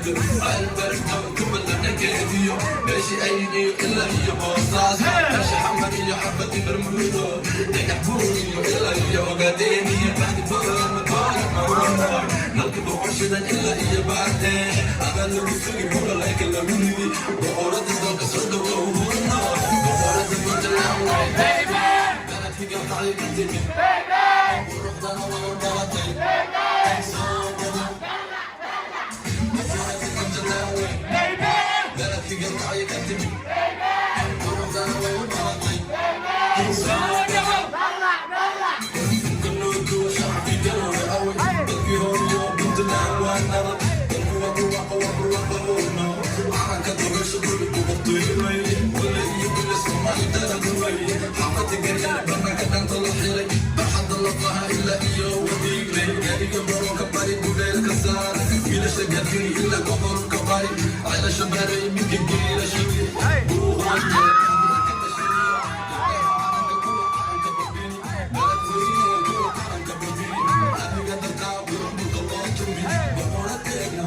Albarka kubalanageediyo meeshii ayniyo ilaa iyo Boosaas, meesha Xamar iyo xabadi Bermudo, Dhagax Buur iyo ilaa iyo Ogadeeniyo baxdi Boorama, Boorama, nalka boqorshidan ilaa iyo Baarte adaa lagu sugi bulaleyka lagu ridi. Boqorada dalka, soo dhawow, boqorada Puntland, beledka Galkacyo ka timid, quruxdana waa u dhalatay, soo dhawow. Boqorada Puntland, beledka Galkacyo ka timid, quruxdana waa u dhalatay, soo dhawow. Shacbi Garowe away, dalkii hooyo Puntland waa nabad, dalku waa barwaaqo, waa barwaaqo. Calanka dogasha guri boqortooyo wale iyo bile Soomaali daradu wey. Xaafada Garyar bananka dhanta la xiray, barxadda lafaha ilaa iyo Wadiigley, gaariga baroonka bari duleelka saar, wiilasha gaadiri ilaa gobolka Bari, ceelasha baray midka geela shugi buuqoonte. Kuwa calanka babini, beledweyne kuwa calanka babini, adiga dartaa quruxdulka loo tumi. Boqoradeegna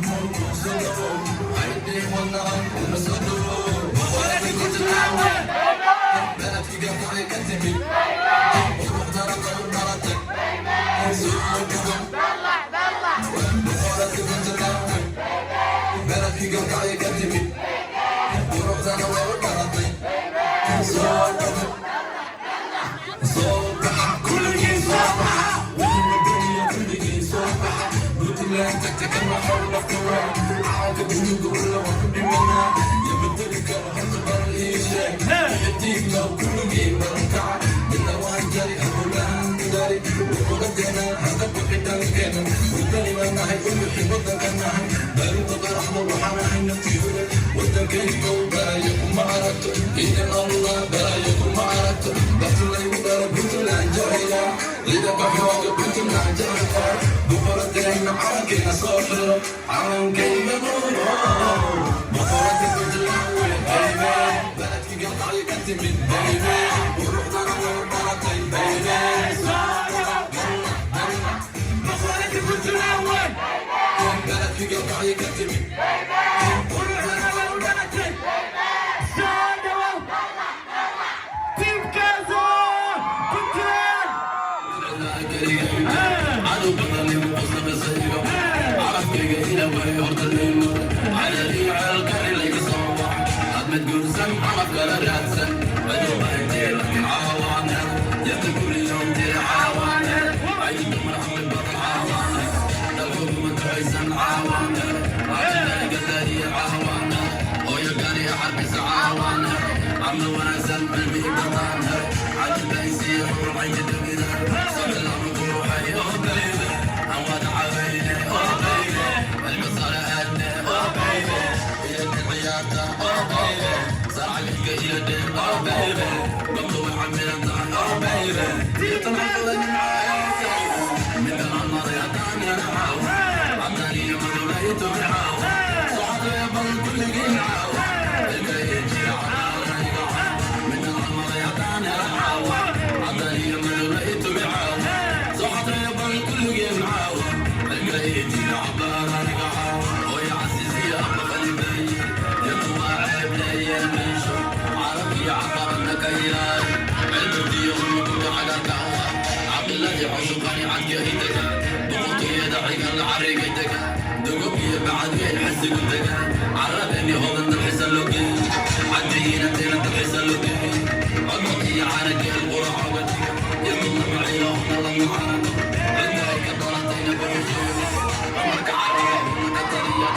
soo dhawow, haydhee wadnahan kuna soo dhawow. Boqorada Puntland, beledkii Galkacyo ka timid, quruxdana way u dhalatay, soo dhawow. Boqorada Puntland, beledkii Galkacyo ka timid, quruxdana way u dhalatay, soo dhawow. Soo baxa kulligii, soo baxa wixii wadaniya, kulligii soo baxa. Puntland tagta kama xawlafkawa, calanka buluuga walla waan ku dhimanaa, ya bedeli karo horta bal ii sheeg. Xidiiglow kulligii barankaca, midna waan jari abulahan dari, boqoradeena haka bixi dhankeena. Wadani baan nahay, uwixi wadanka nahay, baarinta qaraxda waxaan ahay naftii hore. Wadankaygo balaayo kuma aragto, idan Allah balaayo kuma aragto. Bafti laygu dhalo Puntland jecela, ciidanka xooga Puntland jecela. Boqoradeena calankeena soo xiro, calankayga nuuro. Boqorada Puntland wey baby, beledkii Galkacyo ka timid baby, quruxdana way u dhalatay baby. Boqorada Puntland wey, beledkii Galkacyo ka timid, quruxdana way u dhalatay. Soo dhawow, tiimkaasa Puntland. Cadow badan igu qosla, carabkayga ila way horta leymar cadaliyo ceelkani layga soo wac, hadmad guursan carab kala raadsan. Cadow baantee laakiin caawaan hel, yarta guriyontee caawaan hel, ay dumar caqli badan caawaan hel, dalkuguma ducaysan caawaan hel, cajigaariya caawaan hel, hooyo gaariya carbisa caawaan hel, camal wanaagsan cilmi bataan hel, cajibaysiya xurmayka dunida soclaama quruxay. Oh baby, aan wada cawayne. Oh baby, cilmi sare aadne. Oh baby, iyo ciyaarta. Oh baby, sarcalidka iyo dheen. Oh baby, gabdho way camiran tahay. Oh baby, tan xafada nimcaaya midkan almaday haddaan yarcaaw, haddaan iyo madowlayto micaaw, socodaya bal kulligiin caaw, ilka iyo jira cadaalaniga midkan almaday haddaan yarcaaw, haddaan iyo madowlayto micaaw, socodaya bal kulligiin caaw, ilka iyo jira cabaaraniga caaw. Hooyo casiisiya ama qalibay yadu waa ceeb leeyeen meesho carab iyo caqabadna ka ilaali, cilmurtiyo unuguga cagarka ah, caqiladii cawsuqani cadka idega, boqortooyada cigal cariga dega, dogob iyo bacadweyn xasigu dega, carabeeni hodan dalxisa loo geey, cadiyiina teena dalxisa loo geey, codmad iyo caanageel quracoga diga, yaduna maciilo lama caano, cidda ay ka dhalatayna barashooda marka caraba una ka taliya.